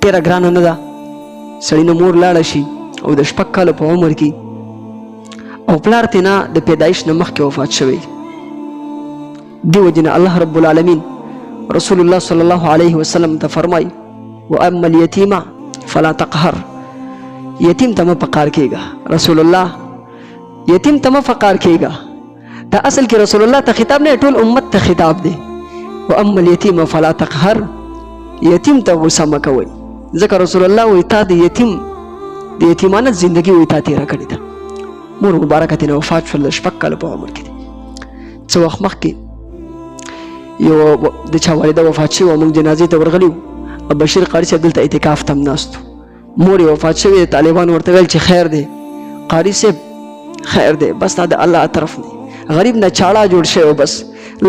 ډېره ګرانه نه ده؟ سړي نه مور لاړه شي او د 6 کالو په عمر کې، او پلار ترې نه د پیدایش نه مخکې وفات شوی. دې وجې نه الله رب العالمین رسول الله صلی الله علیه وسلم ته فرمایي: واما الیتیم فلا تقهر. یتیم ته مه په قار کېږه رسول الله، یتیم ته مه په قار کېږه. دا اصل کې رسول الله ته خطاب نه، ټول امت ته خطاب دی. واما الیتیم فلا تقهر، یتیم ته غوسه مه کوئ، ځکه رسول الله وایي تا د یتیم د یتیمانت زندګي وایي تا تېره کړې ده. مور مبارکه ترې وفات شول د 6 کالو په عمر کې دی. څه وخت مخکې یو د چا والده وفات شوې وه، موږ جنازې ته ورغلي وو. بشیر قاري صاحب دلته اعتکاف ته هم ناست و. مور یې وفات شوې، طالبانو ورته ویل چې خیر دی قاري صاحب، خیر دی، بس دا د الله طرف دی. غریب نه چاړه جوړ شوی، بس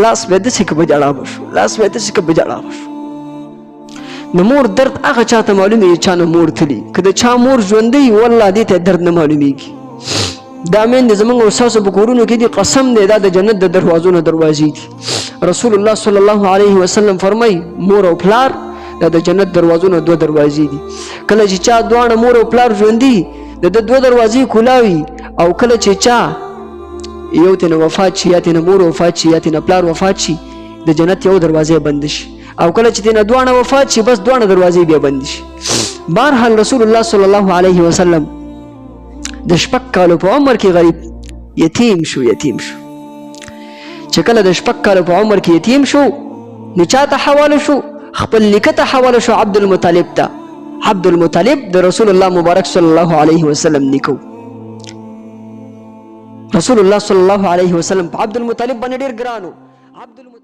لاس به داسې که په ژړا به شو، لاس به داسې که په ژړا به شو. د مور درد هغه چاته معلومېږي چا نه مور تلي. که د چا مور ژوندۍ، والله دې ته درد نه معلومېږي. دا میندې زمونږ او ستاسو په کورونو کې دي، قسم دی دا د جنت د دروازو نه دروازې دي. رسول الله صلی الله علیه وسلم فرمایي مور او پلار دا د جنت دروازو نه دوه دروازې دي. کله چې چا دواړه مور او پلار ژوندي، د ده دوه دروازې کولاوي، او کله چې چا یو تنه وفات شي، یا تنه مور وفات شي، یا تنه پلار وفات شي، د جنت یو دروازه بند شي، او کله چې تنه دواړه وفات شي، بس دواړه دروازې بیا بند شي. بهرحال رسول الله صلی الله علیه وسلم د 6 کالو په عمر کې غریب یتیم شو، یتیم شو. چې کله د 6 کالو په عمر کې یتیم شو، نو چاته حواله شو؟ خپل نیکه ته حواله شو، عبد المطلب ته. عبد المطلب د رسول الله مبارک صلی الله علیه وسلم نیکه. رسول الله صلی الله علیه وسلم په عبد المطلب باندې ډېر ګران و. عبد المطلب